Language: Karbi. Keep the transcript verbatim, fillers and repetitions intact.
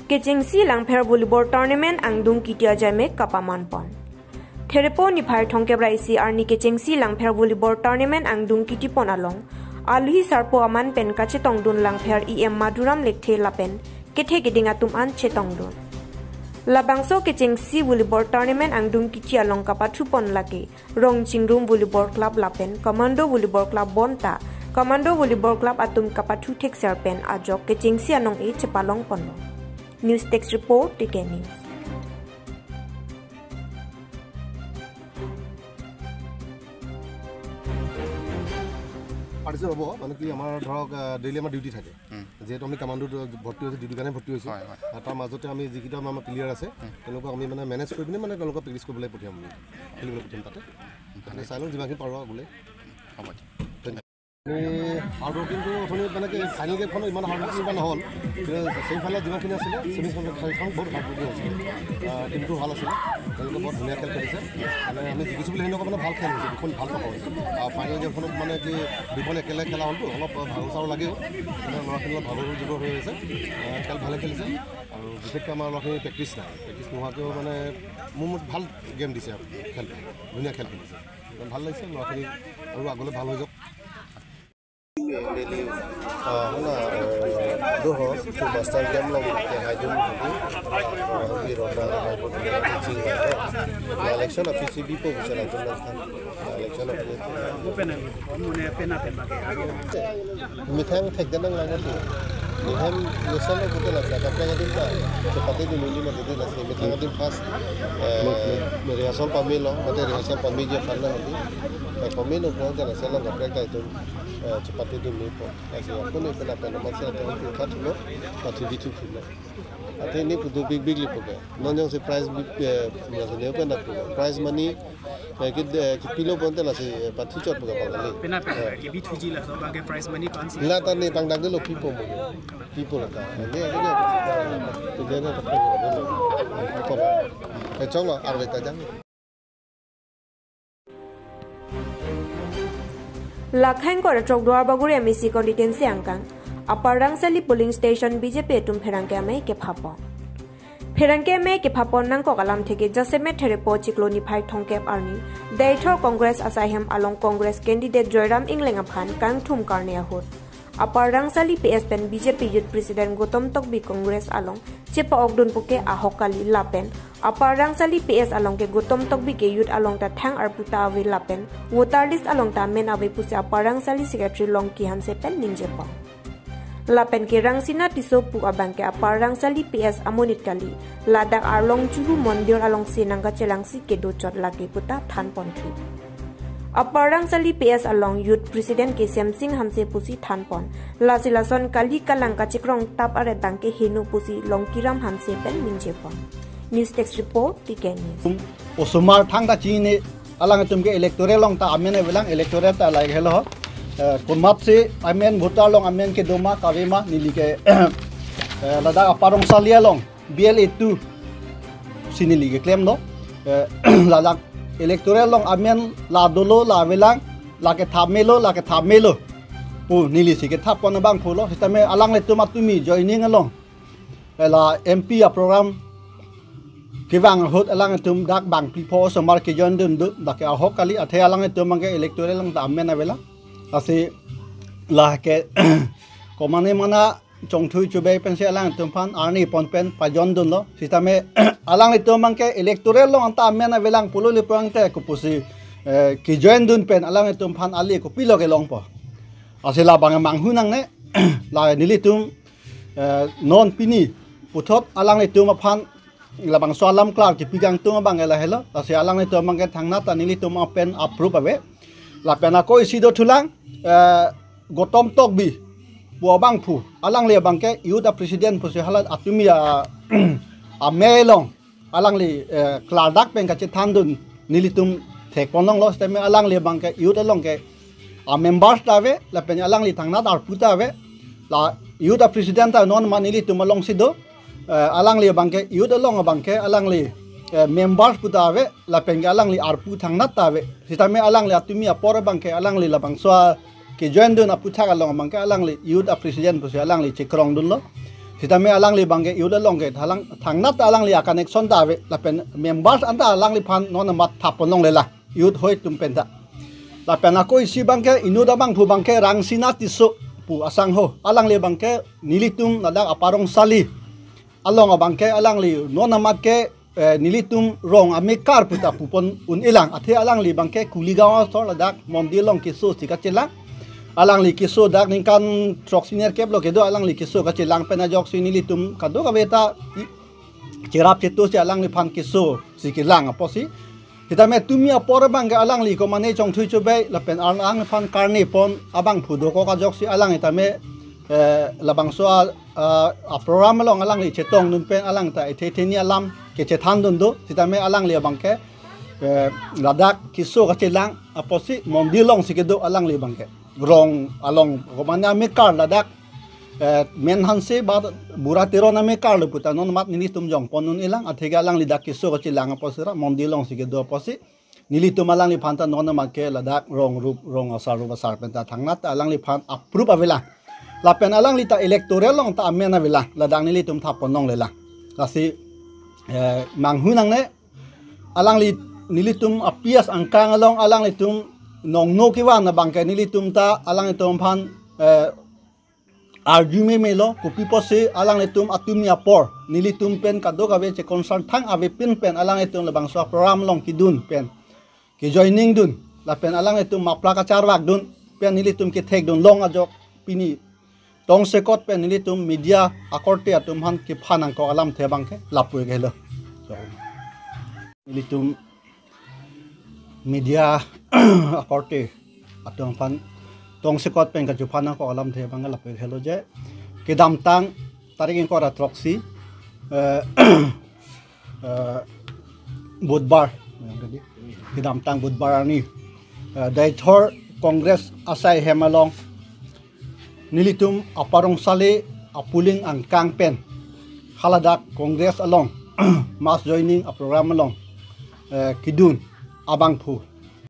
Kechengsi Langpher Volleyball Tournament angdung kiti ajaimek kapaman pon. Therepo niphai thomkep ra isi arni Kechengsi Langpher Volleyball Tournament angdung kiti pon along, aluhi sarpo aman pen kachetongdun Langpher E M Madhuram Lekthe lapen kethe keding atum an chetongdun. Labangso Kechengsi Volleyball Tournament angdung kiti along kapathu pon lake Rongchingrum Volleyball Club lapen Commando Volleyball Club bonta Commando Volleyball Club atum kapathu thekser pen ajok Kechengsi anong-e chepalong ponlo. News Desk Report, T K News. Participate হ'ব, মানে কি, আমাৰ ধৰক, আহ, ডেইলি আমাৰ ডিউটি থাকে। হুম। যিহেতু আমি কামাণ্ডোত ভৰ্তি হৈছোঁ, ডিউটিৰ কাৰণে ভৰ্তি হৈছোঁ। হয়, হয়। আৰু তাৰ মাজতে আমি যিকেইটা আমাৰ প্লেয়াৰ আছে, হুম। তেওঁলোকক আমি মানে মেনেজ কৰি পিনে মানে তেওঁলোকক প্ৰেক্টিছ কৰিবলৈ পঠিয়াম, আমি খেলিবলৈ পঠিয়াম তাতে। তাতে চাই লওঁ যিমানখিনি পাৰোঁ আগলৈ। হ'ব, ঠিক। ধন্যবাদ। আমি হাৰ্ড ৱৰ্কিংটো অথনি মানে কি ফাইনেল গেমখনত ইমান হাৰ্ড ৱৰ্কিং ইমান নহ'ল, কিন্তু ছেমি ফাইনেলত যিমানখিনি আছিলে, ছেমি ফাইনেলত খেলখন বহুত হাৰ্ড ৱৰ্কিং হৈছিলে। আহ, টিমটো ভাল আছিলে, তেওঁলোকে বহুত ধুনীয়া খেল খেলিছে। মানে আমি জিকিছোঁ বুলি সেনেকুৱা মানে ভাল খেল হৈছে, দুখন ভাল পাব হৈছে। আৰু ফাইনেল গেমখনত মানে কি দুখন একেলগে খেলা হ'লতো, অলপ ভাগৰ চাগৰ লাগেও, মানে ল'ৰাখিনিৰ অলপ ভাগৰ জুগৰ হৈ আছে। আহ, খেল ভালে খেলিছে আৰু বিশেষকৈ আমাৰ ল'ৰাখিনিৰ প্ৰেক্টিছ নাই, প্ৰেক্টিছ নোহোৱাকৈও মানে মোৰ মতে ভাল গেম দিছে আৰু খেল, ধুনীয়া খেল খেলিছে। ভাল লাগিছে ল'ৰাখিনি আৰু আগলৈ ভাল হৈ যাওক। Daily, ah, na, eh, do ho, tu master game long ke hai dun ho, ah, biro na hai dun ho, ching hai dun. Na election a P C B po bisa lang dun lang kan. Na election a P C B. Methang thek dan lang lang tu. Methang mesen lo kute la sa, kaprek adim ta, chepate dun neli mati dun la si, methang adim first, eh, rehearsal pamelo, mate rehearsal pame je fan na hadi. Eh, pamelo po, jala sela kaprek ta itum, eh, chepate dun ni po. Lasi ako ni pela pela masi la tong tu khat lo, pati di tu lo. Ate ni putu big big li po ke. Non jongsi prize big, eh, masi ne pen na po. Prize money, eh, ki, eh, kipilo bonta lasi, eh, pati chot po ke bang kali. Pena pena, eh, ke bithuji laso abang ke prize money ko-ansi. La ta ni pangdak dolo pipo mo. Pipo la ta. Ni ako ni, eh, tu dia na ta pipo la dolo. Pipo la. Eh, chong lo, arve ta jang. Lakhain kor chok Duarbagori M A C constituency angkang Upper Rangsali polling station B J P atum pherangke amei kepha pon. Pherangke amei kepha pon nangkok alamthe ke jasemet Therepo chiklo niphai thomkep arni Deithor Congress asaihem along Congress candidate Joyram Engleng aphan kangthum karne ahut Upper Rangsali P S pen B J P Youth President Gautam Tokbi Congress along chepa-okdun puke ahok kali lapen Upper Rangsali P S along ke Gautam Tokbi ke youth along ta thang arpu ta ave lapen voter list along ta amen ave pusi Upper Rangsali Secretary Longki Hanse pen ningje pon. Lapen ke Rangsina Tisso pu abang ke Upper Rangsali P S amonit kali, ladak Arlong Juhu Mondir alongsi nangkachelangsi kedo chot lake puta than ponthu. Upper Rangsali P S along Youth President ke Semsing Hanse pusi than pon. Lasi lason kali kalang kachikrong tap aret abang ke heno pusi Longkiram Hanse pen ningje pon. News Desk Report, T K News. Osomar thangta chini alanglitum ke electoral along ta amen avelang, electoral ta like helo. Eh, komatsi amen voter along amen kedo ma kave ma neli ke, eh, ladak Upper Rangsali along B L A two si neli keklemlo. Eh, ladak electoral along amen la dolo la avelang, la ketha melo, la ketha melo pu neli si ketha pon abang pulo. Sitame alanglitum atumi joining along, eh, la M P aprogram kevang ahut alanglitum dak bangphli pho osomar kejoin dun do, dak ke ahok kali, athe alanglitum abang ke electoral along ta amen avelang. Lasi la ke komane mana chongthui chobei pensi alanglitum aphan arni pon pen pajoin dunlo. Sitame alanglitum abang ke electoral along anta amen avelang pulo le pulote kopusi, eh, kejoin dun pen alanglitum aphan ale kopilo kelongpo. Lasi labang manghu nangne, la nelitum, eh, non pini puthot alanglitum aphan labangso alam klar kepi kangtung abang ke lahelo, lasi alanglitum abang ke thangnat ta nelitum apen approve ave. Lapen ako isi dothulang, eh, Gautam Tokbi pu abangphu, alangli abang ke youth a-president pusi hala atumi a, amei along alangli, eh, klardak pen kachethan dun nelitum thek pon longlo, sitame alangli abang ke youth along ke a-members ta ave, lapen alangli thangnat arpu ta ave, la youth a-president ta non ma nelitum alongsi do, eh, alangli abang ke youth along abang ke alangli, eh, members pu ta ave, lapen ke alangli arpu thangnat ta ave. Sitame alangli atumi apor abang ke alangli labangso a, kejoin dun aputhak along abangke alangli youth a president pusi alangli chekrong dunlo. Sitame alangli abangke youth along ke thalang thangnat alangli a connection ta ave lapen members anta alangliphan non amat thap ponlonglelang youth hoi atum penta. Lapen ako isi abangke inut abangphu abangke Rangsina Tisso pu asangho, alangli abangke nelitum ladak Aparongsali along abangke alangli non amat ke eh, nelitum rong amekar puta pupon un-elang. Athe alangli abangke Kuligaon asor ladak mondir along keso si kachelang. Alangli keso dak ningkan throk senior kep lo kedo alangli keso kachelang pen ajoksi nelitum kadokave ta i-, cherap chetu si alangliphan keso si kelang apotsi. Sitame tumi apor abangke alangli komane chongthui chobei lapen alangliphan karne pon abangphu dokok ajoksi alang sitame eh, labangso a, a, a program along alangli chetong dun pen alang ta ethe ethe ni alam kechethan dun do, sitame alangli abangke eh, ladak keso kachelang apotsi mondir along si kedo alangli abangke rong along komane amekar ladak eh, Menhanse ba Bura Teron amekar lo puta non amat nelitum jong pon un-elang atheke alangli dak keso kachelang apotsi ra mondir along si kedo apotsi nelitum alangliphan ta non amat ke ladak rong rup rong asar rup asar penta thangnat ta alangliphan approve avelang. Lapen alangli ta electoral along ta amen avelang. Ladak nelitum thap ponlonglelang. Lasi eh, manghu nangne alangli nelitum apias angkang along alanglitum nongno kevan abangke nelitum ta alanglitum aphan eh, arju memelo, kopi apotsi alanglitum atumi apor nelitum pen kadokave che concern thang avepin pen alanglitum labangso program along kedun pen kejoining dun lapen alanglitum mapla kacharvak dun pen nelitum kethek dun long ajok pini tongsekot pen nelitum media akorte atum aphan kephan nangkok alamthe abangke lapu-ik helo. So, nelitum media akorte atum aphan tongsekot pen kachephan nangkok alamthe abangke lapu-ik helo je kedamtang tarik ingkoi ra throksi eh, eh, Budhbar, kedamtang Budhbar arni eh, Deithor Congress asai hem along nelitum Aparongsali a polling angkang pen haladak Congress along mass joining a program along eh, kedun abangphu